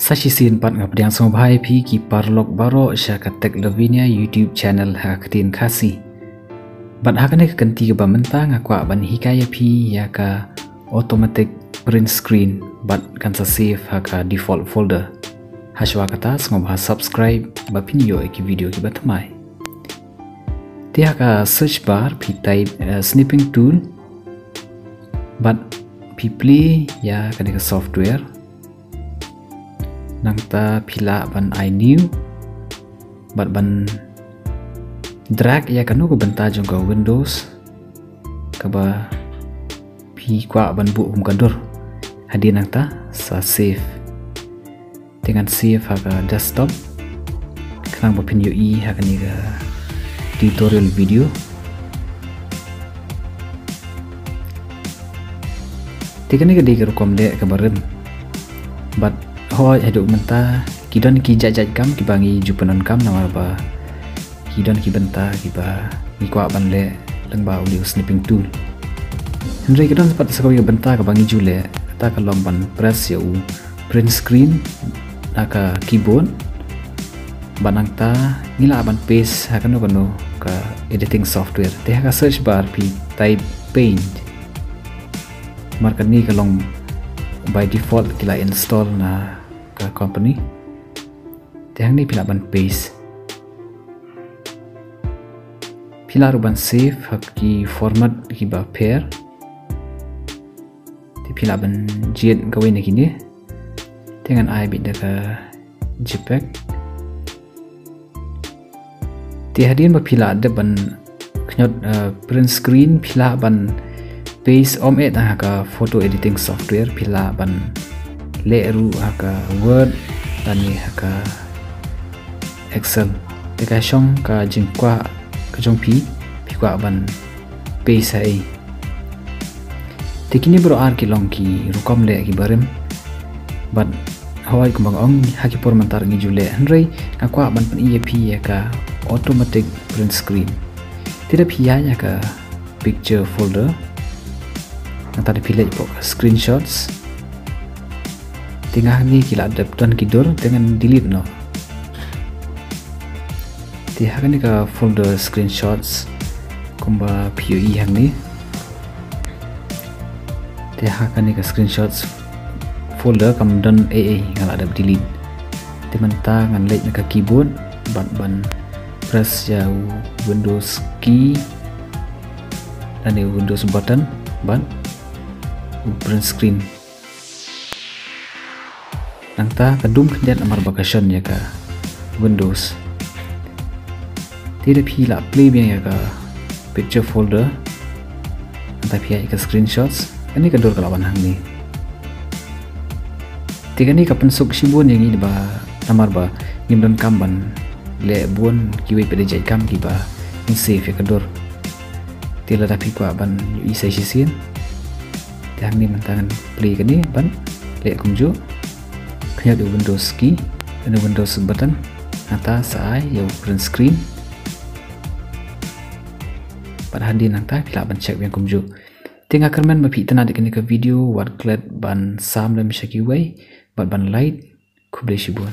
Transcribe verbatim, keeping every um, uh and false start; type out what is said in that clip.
Sa shisien pat nga pdiang sngewbha ïa phi ki paralok baroh sha ka Tech Lavinia YouTube channel ha ka ktien Khasi. Bad ha kane ka kynti kaba mynta nga kwah ban hikai ïa phi ïa ka automatic print screen bad kan sa save ha ka default folder. Hashwa kata sngewbha subscribe ba phin ïoh ïa ki video kiba thymmai. Te ha ka search bar phi type, eh, snipping tool bad phi plie ïa kane ka software. Nangta phi lah ban ai new bad ban drag ïa kano ka bynta jong ka Windows kaba phi kwah ban buh kum ka dur. Hadien nangta sa save. Te ngan save ha ka desktop. Khnang ba phin ïohi ha kane ka tutorial video. Te kane ka dei ka rukom leh kaba rim. Bad hooid haduh mynta ki don ki jait jait kam kiba ngi ju pyndonkam namar ba ki don ki bynta kiba ngi kwah ban leh lyngba une u snipping tool. Hynrei ka don pat sa kawei ka bynta kaba ngi ju leh, kata ka long ban press ïa u print screen na ka keyboard. Bad nangta ngi lah ban paste ha kano kano ka editing software. Te ha ka search bar phi type Paint. Namar kane ka long by default ki la install na ka company. Te hangne phi lah ban paste. Phi lah ruh ban save ha ki format kiba pher. Te phi lah ban jied kawei na kine. Te ngan ai beit da ka JPEG. Te hadien ba phi lah dep ban kynjot, eh, print screen, phi lah ban paste, ym eh tang ha ka photo editing software, phi lah ban leh ruh ha ka Word lane ha ka Excel. Te ka shong ka jingkwah ka jong phi, phi kwah ban paste ha ei. Te kine baroh ar ki long ki rukom leh kiba rim. Bad hooid kumba nga ong, ha ki por mynta ngi ju leh, hynrei nga kwah ban pyni ïa phi ïa ka automatic print screen. Te da phi ïaid ïa ka picture folder. Nangta da phi leit hapoh ka screenshots. Te nga hangne ki la dep don ki dur, te ngan delete noh. Te ha kane ka folder screenshots kumba phi ïohi hangne. Te ha kane ka screenshots folder kam don ei ei, nga la dep delete. Te mynta ngan leit na ka keyboard bad ban press ïa u Windows key lane u Windows button bad u print screen. Nangta ka dum khyndiat namar ba ka shon ïa ka Windows. Te da phi lah plie biang ïa ka picture folder. Nangta phi ïaid ïa ka screenshots. Kane ka dur ka la wan hangne. Te kane ka pynsuk shibun ïa ngi ba namar ba ngim donkam ban leh bun kiwei pat de jait kam kiba ngin save ïa ka dur. Te lada phi kwah ban ïohi sa shisien. Te hangne mynta ngan plie kane ban leh kumjuh. Kynjot ïa u Windows key, ïa u Windows button, nangta sa ai ïa u print screen. Bad hadien nangta phi lah ban check biang kumjuh. Te nga kyrmen ba phi itynnad ïa kane ka video, wat klet ban sam lem sha kiwei bad ban like. Khublei shibun.